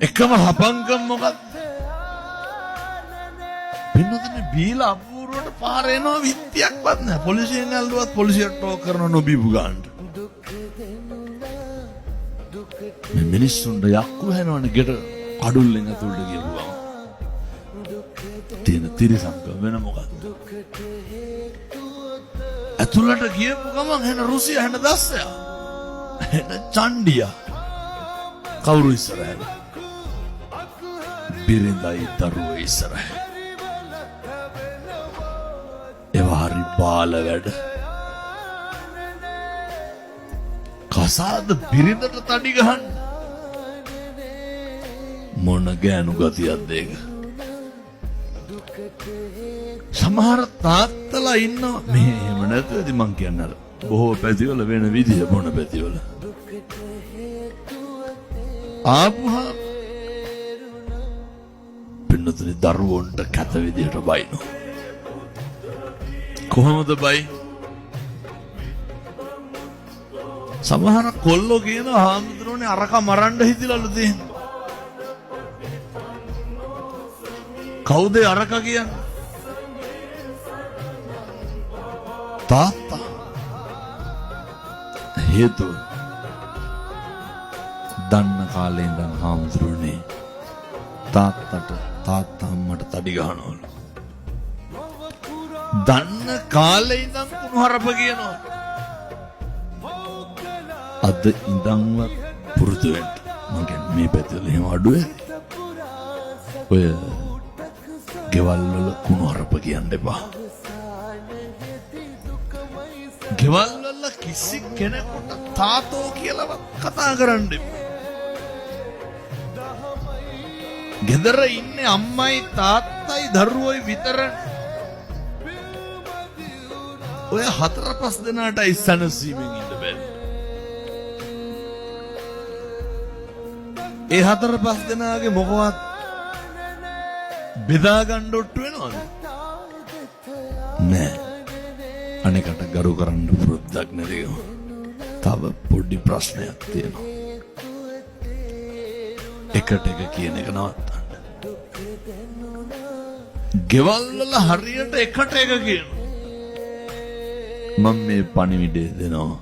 එකම හපංකම මොකක්ද? පින්නතුනේ බීලා අපූර්වට පාර එනවා විත්තියක්වත් නැහැ. පොලිසියෙන් ඇල්ලුවත් පොලිසියට ටෝක් කරන නොබීපු ගන්නට. මේ මිනිස්සුන්ට යක්කු හැනවනේ ගෙට කඩුල්ලෙන් ඇතුළට ගියපු ගමන්. තියෙන තිරිසංකම වෙන මොකක්ද? ඇතුළට ගියපු ගමන් හෙන රුසියා හෙන දස්සයා හෙන චණ්ඩියා කවුරු ඉස්සරහද? බිරිඳයි දරුවෝ ඉස්සරහ. ඒවා හරි බාල වැඩ. කසාද බිරිඳට තඩි ගහන්න මොන ගෑනු ගතියක්ද ඒක? සමහර තාත්තලා ඉන්නවා මේ එහෙම නැතුව ඉතින් මං කියන්නේ අර බොහෝ පැතිවල වෙන විදිය මොන පැතිවල ආපුහම පින්නතුනි දරුවන්ට කැත විදියට බයිනවා. කොහොමද බයි? සමහර කොල්ලෝ කියනවා හාමුදුරුවනේ අරක මරන්න හිතිලලු තියෙන්නේ. කවුද අරක කියන්නේ? තාත්තා. හේතුව දන්න කාලේ ඉඳන් හාමුදුරුවනේ තාත්තට තාත්තා අම්මට තඩි ගහනවලු. දන්න කාලේ ඉඳන් කුණුහරුප කියනවා. අද ඉඳන්වත් පුරුදු වෙන්න. මං කියන්නේ මේ පැතිවල එහෙම අඩු ඇති. ඔය ගෙවල් වල කුණුහරුප කියන්න එපා. ගෙවල් වල කිසි කෙනෙකුට තාතෝ කියලාවත් කතා කරන්න එපා. ගෙදර ඉන්නේ අම්මයි තාත්තයි දරුවෝයි විතරනේ. ඔය හතර පහ දෙනාටයි සැනසීමෙන් ඉන්න බැරි. ඒ හතර පහ දෙනාගේ මොකවත් බෙදා ගන්න ඔට්ටු වෙනවද? නෑ. අනෙකට ගරු කරන්න පුරුද්දක් නැතිකම. තව පොඩි ප්‍රශ්නයක් තියෙනවා. එකට එක කියන එක නවත්තන්න. ගෙවල් වල හරියට එකට එක කියනවා. මම මේ පණිවිඩය දෙනවා.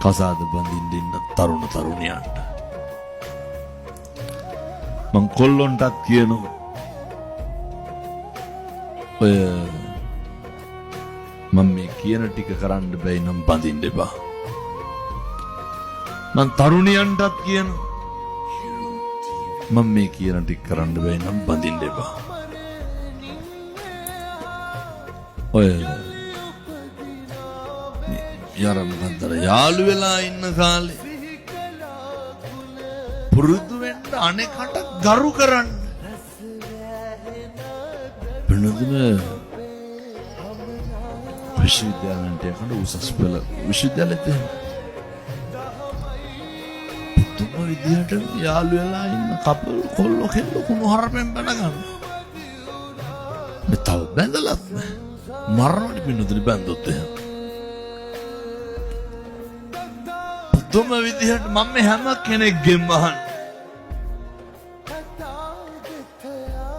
කසාද බඳින්න ඉන්න තරුණ තරුණියන්ට. මං කොල්ලොන්ටත් කියනවා. ඔය මං මේ කියන ටික කරන්න බැයි නම් බඳින්න එපා. මං තරුණියන්ටත් කියනවා. මං මේ කියන ටික කරන්න බැයි නම් බඳින්න එපා. ඔය යාර මොකද්ද අර යාළු වෙලා ඉන්න කාලේ පුරුදු වෙන්න අනෙකට ගරු කරන්න. වෙනදම විශ්වවිද්‍යාලන්ට යනකොට උසස් පෙළ විශ්වවිද්‍යාලෙත් එහෙම. පුදුම විදිහට යාළු වෙලා ඉන්න කපල් කොල්ලෝ කෙල්ලෝ කුණු හරපෙන් බැන ගන්නවා. මේ තව බැඳලත් නෑ. මරණවනේ පින්නතුනි බැන්දොත් එහෙම. පුදුම විදිහට මම මේ හැම කෙනෙක්ගෙන්ම අහන්නේ.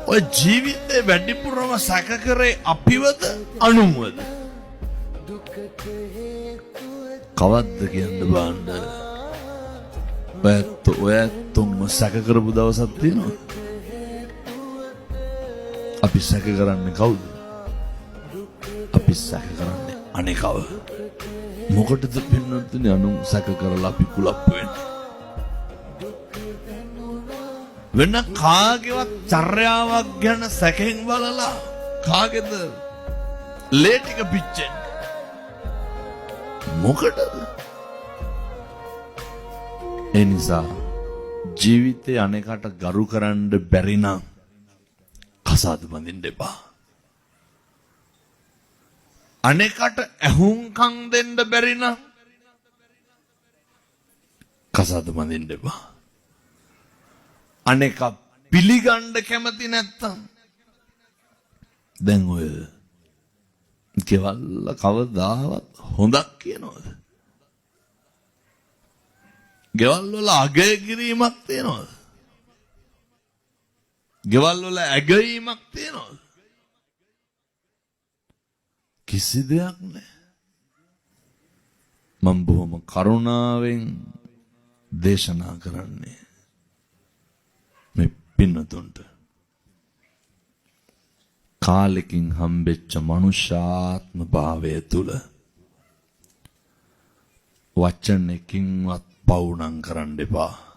ඔය ජීවිතේ වැඩිපුරම සැක කරේ අපිවද අනුන්වද? කවද්ද කියන්න බාන්න. ඔය ඇත්තොන්ම සැක කරපු දවසක් තියෙනවද? අපි සැක කරන්නේ කවුද? අපි සැක කරන්නේ අනේකව. මොකටද පින්නතුනි අනුන් සැක කරලා අපි කුලප්පු වෙන්නේ? වෙන කාගේවත් චර්යාවක් ගැන සැකෙන් බලලා කාගේද ලේ ටික පිච්චෙන්නේ? මොකටද? ඒ නිසා ජීවිතේ අනෙකට ගරු කරන්න බැරි නම් කසාද බඳින්න එපා. අනෙකට ඇහුම්කන් දෙන්න බැරි නම් කසාද බඳින්න එපා. අනෙක පිළිගන්න කැමති නැත්තම් දැන් ඔය ගෙවල් කවදාවත් හොඳක් කියනවද? ගෙවල් වල අගය කිරීමක් තියනවද? ගෙවල් වල ඇගයීමක් තියනවද? කිසි දෙයක් නෑ. මම බොහොම කරුණාවෙන් දේශනා කරන්නේ මේ පින්නතුන්ට. කාලෙකින් හම්බෙච්ච මනුෂ්‍යාත්ම භාවය තුල වචනකින්වත් පව් නම් කරන්න එපා.